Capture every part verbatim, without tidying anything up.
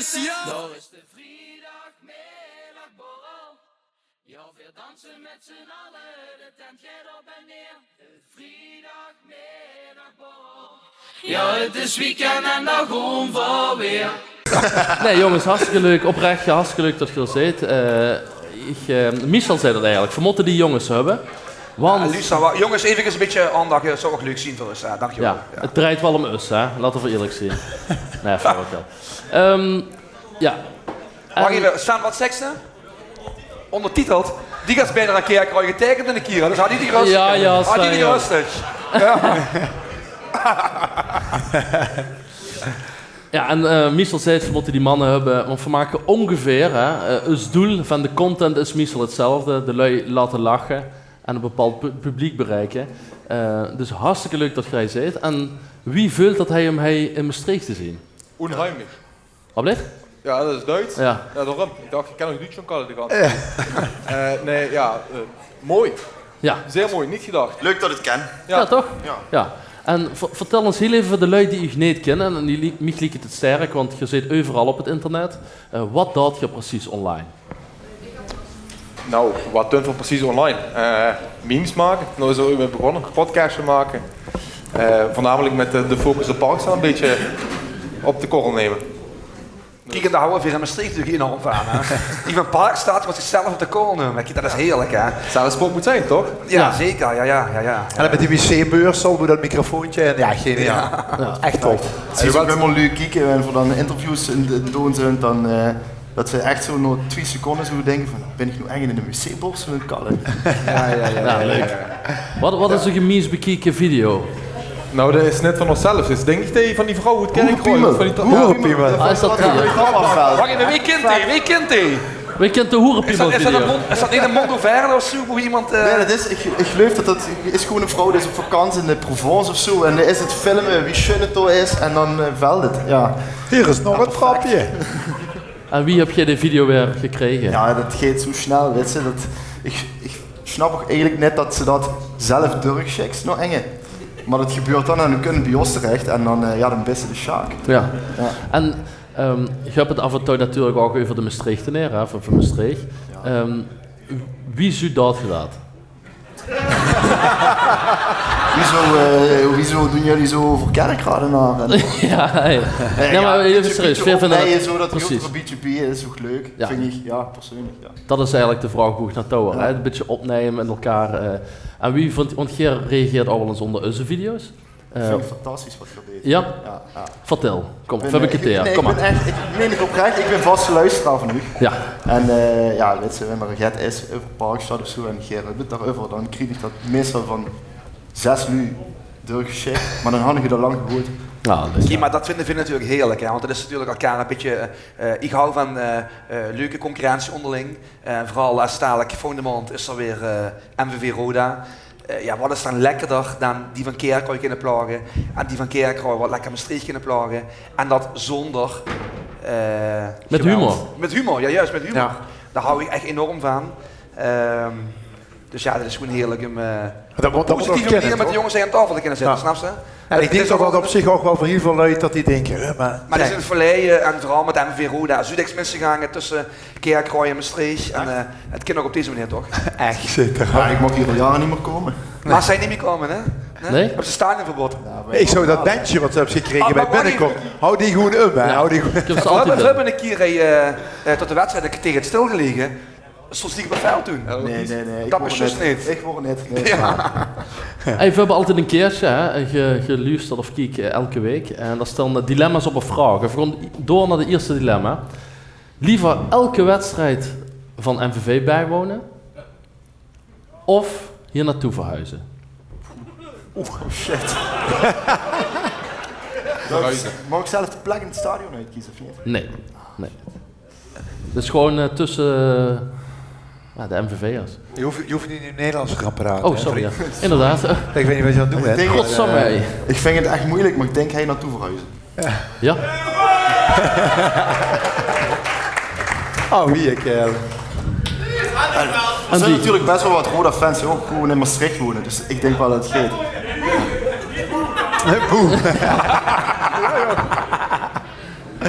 Dao is de vriedagmiddagborrel. Jao, veer danse mèt z'n alle, de tent geit op en neer. De vriedagmiddagborrel. Jao, 't is weekend en dao goon veer weer. Nae, jónges, hartstikke leuk. Oprech, hartstikke leuk tot geer d'r zeet. Eh, ich, eh, Michel zag 't eigelik. Veer mótte die jónges höbbe. Want... Jao, Luus, wa-, jónges, effe e bietje aandach, eh, zów ouch leuk zeen veur us, hè. Dankjewel. Jao, 't drejt waal óm us, hè. Laote veer ierlik zeen. Nae, flauwekul. Ehm, jao. Wach effe, Sven, wat zaes se? Óngertiteld. Die gast bie de Kerkraoj geteikend in de kier, dus haw die gerös. Jao, jao, haw die gerös. Jao. Jao, en, eh, Michel zag 't, veer mótte die manne höbbe, want veer make óngeveer, hè, eh, us doel vaan de content is meistal 'tzelfde, de lui laote lache en e bepaold pu-, publiek bereike. Eh, dus hartstikke leuk tot geer hei zeet. En wie veult dat hei um hei in Mestreech te zien? Onheimlich. Wat bleef? Jao, dat is Duits. Jao. Jao, daorum. Ich dach, ich kin ouch Duits gaon kalle de ganse tied. Eh, nae, jao, eh, mooi. Jao. Zeer mooi, neet gedach. Leuk dat 't kan. Jao. Jao, toch? Jao. Jao. En ver-, vertèl ós hiel eve veur de lui die uuch neet kinne, en die li-, miech liek 't sterk, want geer zeet euveral op 't internet. Eh, wat doot geer precies online? Noe, wat doon v'r precies online? Eh, memes make. Noe is 't ouch weer begós. Podcastje make. Eh, veurnamelik mèt de, de focus op Parkstad e bietje op de korrel numme. Kiek, en dao hawwe veer in Mestreech natuurlik enorm vaan, hè. Die vaan Parkstad, wat ziechzelf op de korrel numme. Kiek, dat is hierlik, hè. Zelfspot mót zien, toch? Jao, zeker. Jao, jao, jao, jao. En mèt die wc-beursel, boe dat microfoontje en, jao, geniaal. Jao. Ech top. 't Is ouch waal, wen v'r noe kieke, wen v'r daan interviews in de, doon zien, daan, eh, Dat ze ech zoe nao twie seconde zoe dinke vaan: bin iech noe eigelek in de wc-beursel aon 't kalle? Jao, jao, jao, leuk. Wat, wat is de meis bekeke video? Noe, dat is neet vaan ós zelf. Is dink iech dee vaan die vrouw oet Kerkraoj. Hoerepiemel. Hoerepiemel. Ah, is dat die? Wach eve, wee kint dee? Wee kint dee? Wee kint de hoerepiemel-video? Is dat, is dat neet 'n Mondoverde of zoe, boe emes, eh... Nein, dat is, iech, iech geluif tot dat is gewoen 'n vrouw die is op vakantie in de Provence of zoe. En dee is 't filme wie sjun 't dao is. En daan, eh, vèlt 't. Jao. Hei is nog e trapke. En wie höb geer de video weer gekrege? Jao, dat geit zoe snel, weits te. Dat, iech, iech snap ouch eigelek neet tot ze dat zelf durchsjik nao inge. Meh dat gebäört daan en daan kump 't bie ós terech en daan, eh, jao, daan bis te de sjaak. Jao. Jao. En, ehm, geer höb 't aof en touw natuurlek ouch euver de Mestreechteneer, hè, vaan, vaan Mestreech. Jao. Ehm, wie zuut dat geer dat? Wiezoe, eh, wiezoe doen jullie zo over Kerkraojenere? Jao, hey. Nae, meh eve serieus, veer vinde dat... Zoe dat 't e bietje bie is, is ouch leuk, vind iech. Jao, persoonlek, jao. Dat is eigelek de vraog boe iech nao touw wèl, hè. E bietje opnumme in elkaar, eh. En wie vónt, want geer reageert ouch wel ins oonder eus video's. Eh, iech vin 't fantastisch wat geer deet. Jao? Jao, jao. Vertèl. Kom, iech höb 'ne kier. Kom mer. Iech bin ech, iech mein 't oprech, iech bin vaste luisteraar vaan uuch. Jao. En, eh, jao, weits te, wen d'r get is euver Parkstad of zoe en geer höb 't dao-euver, daan krieg iech dat meistal vaan zès luuj durchgesjik, meh daan had iech 't al laank gehuurd. Jao, dat is... Kiek, meh dat vinde veer natuurlek hierlek, hè, want 't is natuurlek elkaar e bietje, eh, iech hou vaan, eh, eh, leuke concurrentie oonderling. Eh, veural es dalek volgende maond is 'r weer, eh, M V V Roda. Eh, jao, wat is daan lekkerder daan die vaan Kerkraoj kinne plage en die vaan Kerkraoj wat lekker Mestreech kinne plage. En dat zoonder, eh, geweld. Mèt humor. Mèt humor, jao, juist, mèt humor. Jao. Dao hou iech ech enorm vaan. Ehm, dus jao, dat is gewoen hierlek um, eh, op 'n positieve meneer mèt de jónges hei aon taofel te kinne zitte, snaps te? En iech dink tot dat op ziech ouch wel veur hiel väöl lui tot die dinke, hè, meh... Meh die zien verleie en veural mèt M V V Roda, zuut iech mis gegaange tösse Kerkraoj en Mestreech. En, eh, 't kin ouch op dees meneer, toch? Ech? Zeker. Jao, iech maag hei al jaore neet mie koume. Maag geer neet mie koume, hè? Nae? Höbs te stadionverbod? Iech zouw dat bendje wat geer höb gekrege bij binnekomst, hou die gewoen um, hè? Hou die gewoen. Veer höbbe 'ne kier, eh, eh, tot de wedstrijd e kerteer stilgelege. Zouws diech op 't veld doen? Nae, nae, nae. Dat is zjus neet. Iech wouw neet. Nae. Jao. Hey, veer höbbe altied e keertsje, hè, ge-, geluusterd of kiek, eh, elke week. En dat is daan, eh, dilemma's op 'n vraog. En veer goon door nao 't ierste dilemma. Leever elke wedstrijd vaan M V V bijwoene of hei nao touw verhuize? Oeh, shit. Verhuize. Maag iech zelf de plek in 't stadion oetkeze, of neet? Nae, nae. Dat is gewoen, eh, tösse, eh, jao, de M V V'ers. Geer hoof, geer hoof neet in 't Nederlands te goon praote, hè, vriend? Oh, sorry, jao. Inderdaad. Iech weit neet wat geer aon 't doen zeet. Godsamme, hè. Iech vin 't ech meujelek, meh iech dink hei nao touw verhuize. Jao? Oh, wie 'ne kaerel. En dee? D'r zien natuurlek bès wel wat Roda-fans die ouch gewoen in Mestreech woene, dus iech dink wel tot 't geit. Boe.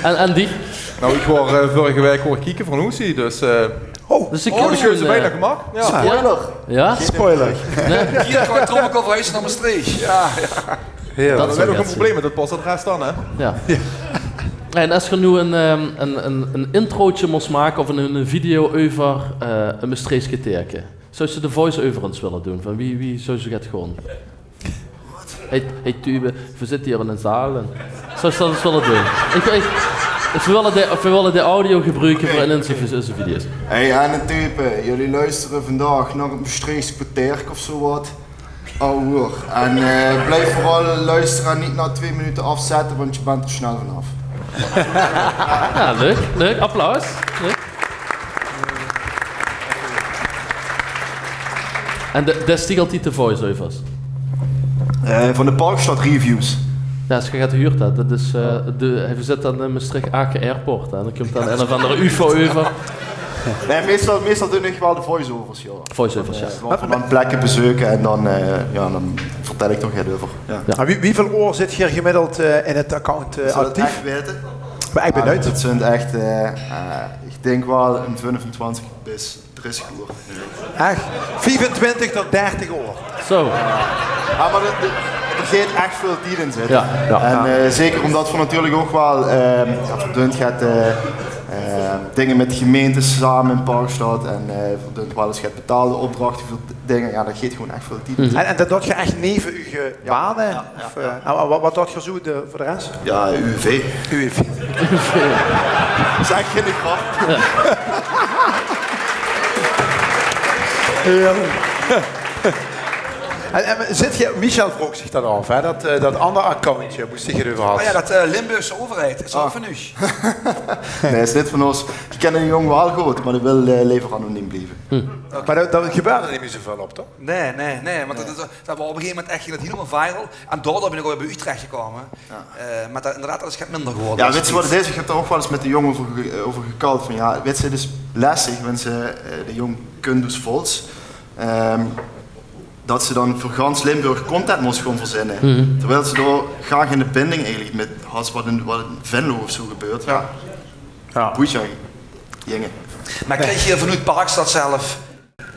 En, en dee? Nou, ich woor, eh, vörrige waek woor ich kieke veur Noesie, dus, eh, oh, dus ich höb ze bijna gemaak. Ja. Spoiler. Ja? Spoiler. Hie kan ich trouwens euver verhuize nao Mestreech. Ja, ja. Heerlijk. Dat is ouch ein probleem mit 't posadres dan, hè? Ja. En es geer noe ein, ehm, ein, ein, ein introotje mós make of ein, ein video euver, eh, ein Mestreechs kerteerke, zouws se de voice-over ins wille doon? Van wie, wie zouws se 't gaon? Hey, hey Tube, veer zitte hie in ein zaal en zouws se dat ins wille doon? Ich, ich, veer wille de, veer wille de audio gebruke veur in inze, inze video's. Hey, en Tube, geer loestert vandaag nao ein Mestreechs kerteerke of zo get. Oh, hoor. En, eh, blief veural loestere en neet nao twee minute aafzètte, want geer bent d'r snel vanaaf. Ja, leuk, leuk. Applaus. Leuk. En de, deis doe altied de voice-overs? Eh, van de Parkstad reviews. Ja, es geer 't huurt, hè. Dat is, eh, de, veer zitte aan de Mestreech-Aken Airport, hè. Dan kump dan ein of anger ufo euver. Nae, meistal, meistal doon ich waal de voice-overs, joh. Voice-overs, ja. Eh, van, van plekke bezeuke en dan, eh, ja, dan vertèl ich d'r get euver. Ja. Mer wie, wieväöl oor zit geer gemiddeld, eh, in 't account, eh, actief? Zóls se 't ech weite? Mer ich bin benuujd. Ah, dat zint ech, eh, eh, ich dink waal ein viefentwintig bis dreitig oor. Ech? Viefentwintig tot dertig oor. Zo. Ja, mer d'r, d'r, d'r geit ech väöl tied in zitte. Ja, ja. En, eh, zeker ómdat veer natuurlik ouch waal, ehm, ja, veer doon get, eh, eh, dinger mit gemeentes same in Parkstad en, eh, veer doon waal ins get betaalde opdrachte veur d-, dinger. Ja, dao geit gewoon ech väöl tied in zitte. En, en dat doot geer ech neve eur, eh, bane? Of, eh, en wa-, wa-, wat doot geer zo de, veur de res? Ja, U W V. U W V. Zèk gein grap. Ja. En, en zit geer, Michel vroog zich dat aaf, hè, dat, eh, dat anger accountje, boe geer 't euver had. Oh ja, dat, eh, Limburgse overheid, is dat van uch? Nae, is neet van ós. Ich kin dae jóng waal good, mer dae wil, eh, lever anoniem blieve. Oké. Mer dao, dao gebeurt neet mie zoväöl op, toch? Nae, nae, nae, want dat is, dat woor op ein gegaeve moment ech, ging dat hielemaol viral. En daodoor bin ich ouch weer bie uch terechgekómme. Ja. Eh, mer dat, inderdaad, dat is get minder gewore. Ja, wits se wat 't is? Ich höb dao ouch waal ins mit de jóng euver ge-, euver gekald. Van, ja, wits se, 't is lestig, wens se, eh, de jóng kóns dus vols. Ehm, dat se dan veur gans Limburg content mós gaon verzinne. Terwiel se dao gaar gein binding eigelik mit has wat in, wat in Venlo of zo gebeurt. Ja. Ja. Boeit dich, jinge. Mer krieg geer vanoet Parkstad zelf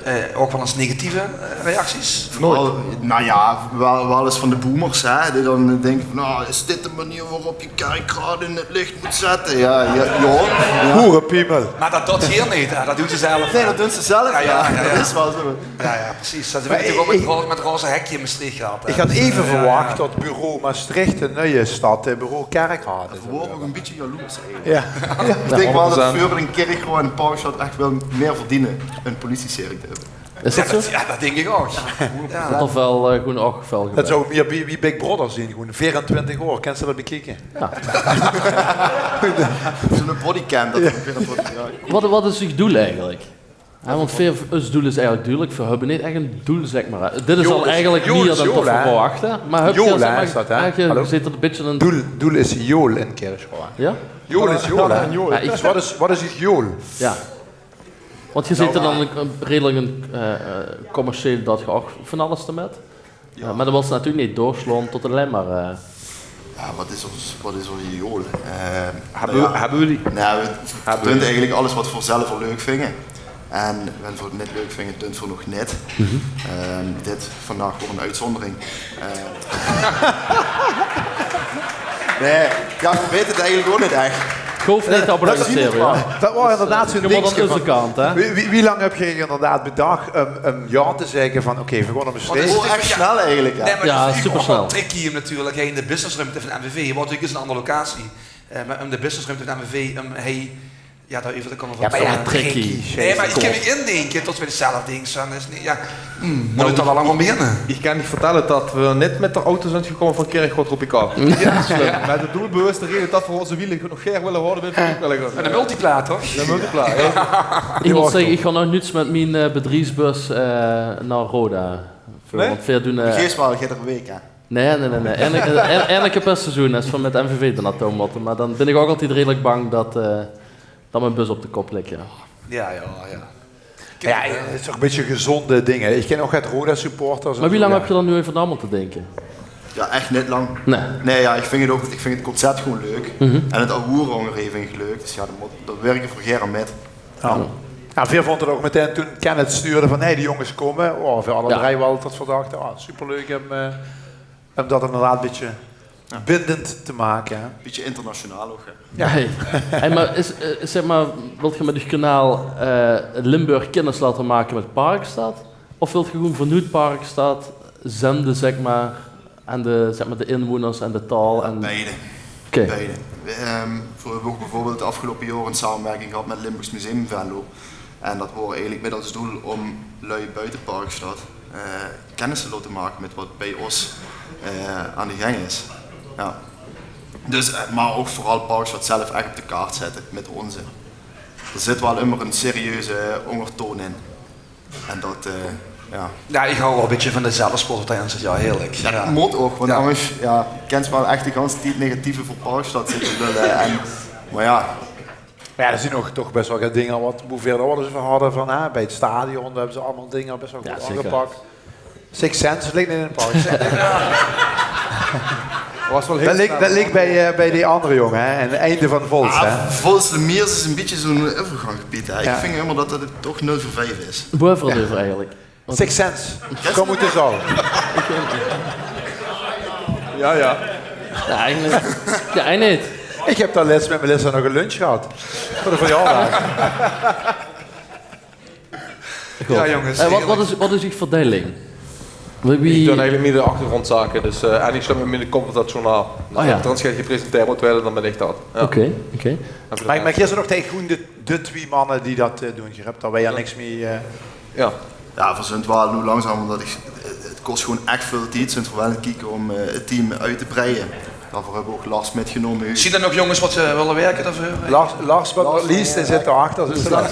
eh, ouch waal ins negatieve, eh, reacties? Waal, nou ja, waal, waal ins van de boomers, hè, die dan dinke van, nou, is dit de manier waorop se kerkraod in 't lich mós zètte? Ja, ja, ja. Hoerepiemel. Mer dat doot geer neet, hè? Dat doon ze zelf. Nae, dat doon ze zelf, ja. Ja, ja, ja. Dat is waal zo. Ja, ja, precies. Dat höbbe ze ouch mit ro-, mit roze hekske in Mestreech gehad, hè. Ich had effe verwach dat bureau Mestreech de nuie stad, eh, bureau Kerkraod is. Veer wore ouch ein bietje jaloers. Ja. Ich dink waal dat veur ein kerkraod in Parkstad ech waal mieë verdeene ein politiecircus te höbbe. Is dat zo? Ja, dat, ja, dat dink ich ouch. Ja. Dat is waal, eh, gewoon ouch väöl gebeurd. Dat zou mieë wie, wie Big Brother zeen, gewoon veerentwintig oor. Kins se dat bekieke? Ja. Zo'n bodycam, dat veerentwintig, ja. Wat, wat is eur doel eigelik? Hè, want veer, us doel is eigelik dudelik. Veer höbbe neet ech ein doel, zèk mer, hè. Dit is al eigelik mieë dan tot veer verwachte. Mer höb geer, zèk mer, geer zit d'r ein bietje in. Doel, doel is jool in Kirchroa. Ja? Jool is jool, hè? Ja, ich... Wat is, wat is eur jool? Ja. Want geer zit dan ein, ein redelik ein, eh, eh, commercieel, dat geer ouch van alles d'rmit. Ja. Ja, mer dan wils se natuurlik neet doorslaon tot allein mer, eh... Ja, wat is ós, wat is ós jool? Eh, höbbe veer die? Nou, veer doon eigelik alles wat veer zelf waal leuk vinge. En wens veer 't neet leuk vinge, doon veer 't nog neet. Ehm, dit vandaag waor ein oetzundering. Eh. Nae, ja, veer weite 't eigelik ouch neet ech. Ich hoof neet te abonneren, hè. Dat waor inderdaad zo'n dingske van... Wie, wie, wie lang höb geer inderdaad bedach um, um ja te zègke van, oké, veer gaon nao Mestreech? Ech snel eigelik, hè? Ja, super snel. Tricky um natuurlik, hè, in de businessruimte van M V V. Waor natuurlik ins ein anger locatie. Eh, mer um de businessruimte van M V V, um, hè, ja, dao effe te kómme... Ja, mer ja, tricky. Nae, mer ich kin mich indinke tot veer 't zelf dinke, van, is neet, ja, mót ich toch waal lang gaon beginne. Ich kin dich vertèlle dat veer neet mit de auto zint gekómme van Kirchroa Tropical. Ja. Mit de doelbewuste rede dat veer ós wiele nog gaer wille haoje, bin ich waal gaon. En de multipla, toch? De multipla, ja. Ich mót zègke, ich gaon nog noeits mit mien, eh, bedriefsbus, eh, nao Roda. Nae? Want veer doon, eh... Geis waal, geis d'r ein waek, hè? Nae, nae, nae, nae. Ein, ein, ein kier per seizoen, es veer mit M V V d'r naotoe mótte. Mer dan bin ich ouch altied redelik bang dat, eh, dat mien bus op de kop lik, ja. Ja, ja, ja. Ja, 't is toch ein bietje gezónde dinger. Ich kin ouch get Roda-supporters en zo, ja. Mer wie lang höb geer d'r noe euver nao mótte dinke? Ja, echt net lang. Nee. Nee, ja, ik vind het ook, ik vind het concept gewoon leuk. En het ahoer ónger vind ik leuk. Dus ja, dat, moet, dat werken voor Gerard met. Ja. Ja, veer vónte 't ouch metein toen Kenneth stuurde van: "Hey, die jónges kómme." Oh, veer alle drei waal tot veer dachte: "Ah, superleuk um, eh, um dat inderdaad ein bietje bindend te make, hè." Beetje internationaal ook, hè. Ja. Hey. Hey, maar is, eh, zeg maar, wilt ge met uw kanaal eh, Limburg kennis laten maken met Parkstad? Of wilt ge gewoon vanuit Parkstad zenden, zeg maar, aan de, zeg maar, de inwoners en de taal? En... Beide. Oké. Beide. We, ehm, we hebben ook bijvoorbeeld het afgelopen jaar een samenwerking gehad met Limburgs Museum Venlo. En dat was eigenlijk met als doel om lui buiten Parkstad eh, kennis te laten maken met wat bij ons eh, aan de gang is. Ja. Dus, eh, maar ook vooral Parkstad zelf echt op de kaart zetten met onze. Er zit wel immer een serieuze ondertoon in. En dat, eh, ja. Ja, ik hou wel een beetje van de zelfspot wat daarin zit. Ja, heerlijk. Ja, dat moet ook, want anders ja, kan je wel echt de ganse tijd negatieve voor Parkstad zitten lullen. En, maar ja, Maar ja, er zien nog toch best wel get dinger wat, wie veer 't al eens over hadden van, hè, bij het stadion, daar hebben ze allemaal dinger best wel goed aangepakt. Six Sense ligt niet in het park. Dat ligt, dat ligt bij, eh, bij die andere jongen, hè, en het einde van Vols, hè. Vols de Miers is een beetje zo'n overgangsgebied. Hè. Ik vind helemaal dat het toch nul voor vijf is. Boven over eigenlijk. Six Sense. Kom uit de zaal. Ja, ja. Ja, eigenlijk. Ja, eigenlijk niet. Ik heb daar laatst met Melissa nog een lunch gehad. Voor de verjaardag. Ja, jongens. Eh, wat, wat, is, wat is uw verdeling? Wie, wie... Ik doe eigenlijk meer de achtergrondzaken. Dus, eh, en ik sluit me in de kop op dat journaal. Oh, ja. Als er iets gepresenteerd moet worden, dan ben ik dat. Ja. Oké, oké. Maar, maar gisteren nog tegen gewoon de, de twee mannen die dat eh, doen. Je hebt daar wij ja niks mee. Eh. Ja. Ja, we zijn wel nu langzaam, omdat ik, het kost gewoon echt veel tijd. Zijn we wel aan het kijken om eh, het team uit te breiden. Daarvoor hebben we ook Lars metgenomen. Zien er nog jongens wat ze willen werken daarvoor? Lars, Lars, wat Lars, Lies, die zit daarachter. Dus Lars.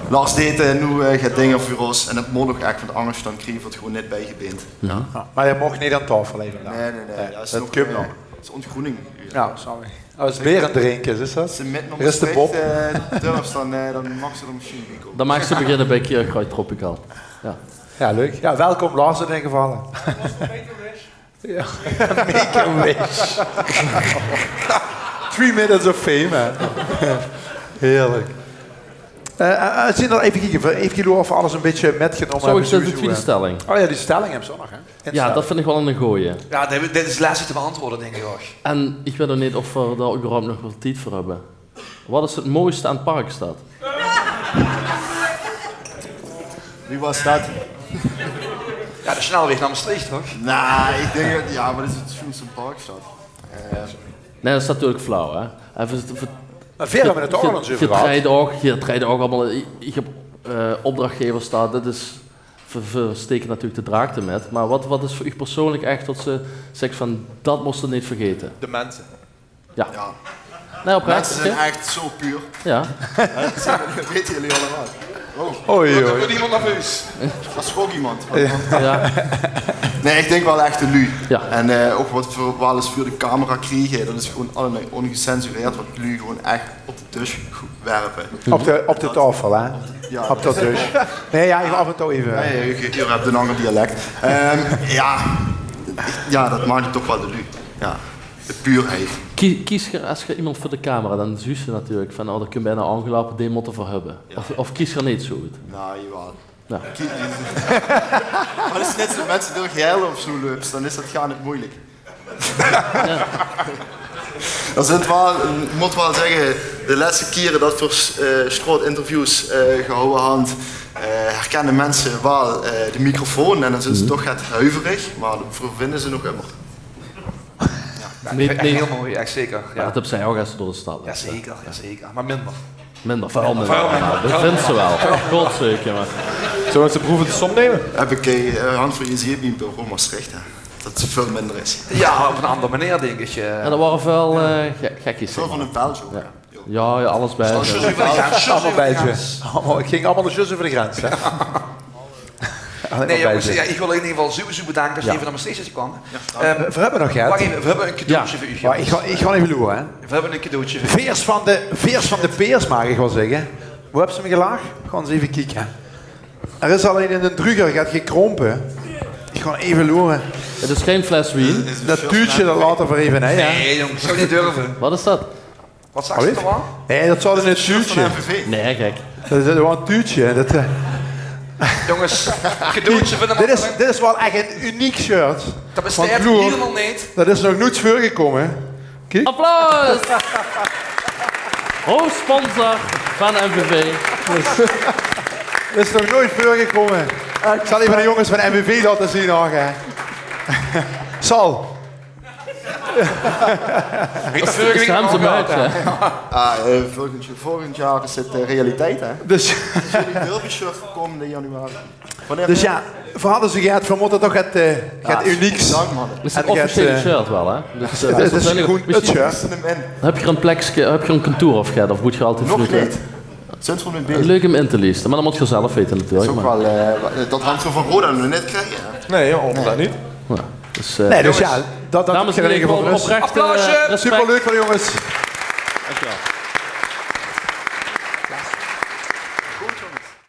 Lars deed eh, nu eh, gaat dingen voor ons en dat moet nog echt, want anders dan krijgen we het gewoon net bijgebeend. Ja, maar je mocht niet aan tafel even. Nee, nee, nee. Ja, is dat nog, komt eh, nog. Het is ontgroening. Ja, sorry. Dat is beren drinken, is dat? Ze met nog Er is de Bob. Eh, durf, dan, eh, dan mag ze er misschien niet komen. Dan mag ze beginnen bij Kirchroy Tropical. Ja. Ja, leuk. Ja, welkom Lars in ieder geval. Ja. Make a wish. Three minutes of fame, hè. Heerlijk. Eh, eh, zien er even kijken, even kijken of we alles een beetje metgenomen Zou ik hebben. de tweede stelling? Oh ja, die stelling hebben ze ook nog, hè? Ja, dat vind ik wel een goeie. Ja, dit, dit is lastig te beantwoorden, denk ik ook. En ik weet nog niet of we daar überhaupt nog wel tijd voor hebben. Wat is het mooiste aan Parkstad? Wie was dat? Ja, de snelweg naar Maastricht, toch? Nou, ik denk dat, ja, maar dat is het schoonste Parkstad. Eh, Nee, dat is natuurlijk flauw, hè. En voor, voor, Maar veer hebben het toch al eens je over gehad. Treedt ook, je treedt ook allemaal. Ik, ik heb eh, opdrachtgevers staan. Dat is, we, we steken natuurlijk de draakte met. Maar wat, wat is voor u persoonlijk echt dat ze zegt van dat moest je niet vergeten? De mensen. Ja. ja. Nee, oprecht. Mensen zijn Oké. Echt zo puur. Ja. Dat weten jullie allemaal. Oh, Oei, Wordt, oei. wordt iemand nerveus? dat schrok iemand. Ja. Nee, ik denk wel echt de lui. Ja. En eh, ook wat we wel eens voor de camera krijgen, dat is gewoon allemaal ongecensureerd, wat lui gewoon echt op de dus werpen. Op de, op de tafel, hè? Ja. Op dat dus. Nee, ja, even af en toe even. Nee, je, je hebt een ander dialect. Ehm, ja. Ja, dat maakt het toch wel de lui. Ja. De puurheid. Kie- Kies je als je iemand voor de camera, dan zuus je natuurlijk van, oh, daar kun je bijna aangelopen, die moeten voor hebben. Of, of kies je niet zo goed? Nou, jawel. Ja. Maar als je net zo'n mensen door geheel of zo loopt, dan is dat gaan het moeilijk. Dat zijn wel, ik moet wel zeggen, de laatste keren dat we eh straatinterviews eh gehouden hadden, eh herkennen mensen wel eh, de microfoon en dan zijn ze toch het huiverig, maar dat vinden ze nog immer. Niet, niet, Heel mooi, echt zeker. maar Ja. Dat heb zij ook als ze door de stad Ja, loopt, hè. Zeker, ja, zeker. Maar minder. Minder, vooral minder. Vooral minder. Dat vindt ze wel. God zeker, maar. Zullen we eens de proeven de som nemen? Heb ik eh hand voor je zeer bij Bureau Maastricht, hè, dat het veel minder is. Ja, op een andere manier, denk ik. eh. En dat waren wel eh ge- gekkies. Veel van het België ook. Ja, ja, alles bij. Jus over de grens, jus Allemaal over de bij grens. ze. Allemaal, het ging allemaal dus over de grens, hè? Alleen Nee, maar bij jongens, ze. Ja, ik wil in ieder geval sowieso bedanken dat je Ja. even naar Maastricht bent gekomen. Ehm, We, we hebben nog geld. Wacht even, we hebben een cadeautje Ja. voor u. Maar ik ga, ik ga even loeren, hè. We hebben een cadeautje voor u. Veers van de, veers van de peers, mag ik wel zeggen. Hoe hebben ze hem gelag? Gewoon eens even kijken. Er is alleen in de druger gaat gekrompen. Gaon effe loere. 't Is gein fles wien. Det tuutsje, det laote v'r effe, hè, jao. Nae, jóng, ich zou neet durve. Waat is det? Waat zags se d'r aan? Nae, det zaot in 't tuutsje. Nae, gek. Det is gewoon ein tuutsje. Det, eh, jónges, dit is, dit is waal ech ein uniek shirt. Det besteit hielemaol neet. Det is nog noets veurgekómme. Kiek. Applaus! Hoofsponsor van M V V. Det is nog noets veurgekómme. Ich zal effe de jónges van M V V laote zeen, hoor, hè. Sal. Is, is hem zo muits, hè? Ah, eh, volgend, volgend jaor is 't, eh, realiteit, hè? Dus die Derby-shirt komende januari. Dus jao, v'r hadde zoe get, v'r mótte toch get, eh, get unieks. Is 't officiële shirt waal, hè? Dus, eh, 't is waarschijnlijk gewoon 't shirt. Höb geer ein plekske, höb geer ein kantoor of get, of mót geer altied... Nog neet. Sinds v'r mit bezig zeen. Leuk óm in te lieste, mer dan mót geer zelf weite natuurlik. Is ouch waal, eh, det hant v'r van Roda nog neet gekrege, hè? Nae, jao, ouch det neet. Nae, dus jao, det, det... Dames en hiere, gewoon oprech, eh, respect. Superleuk van de jónges. Dankjewel.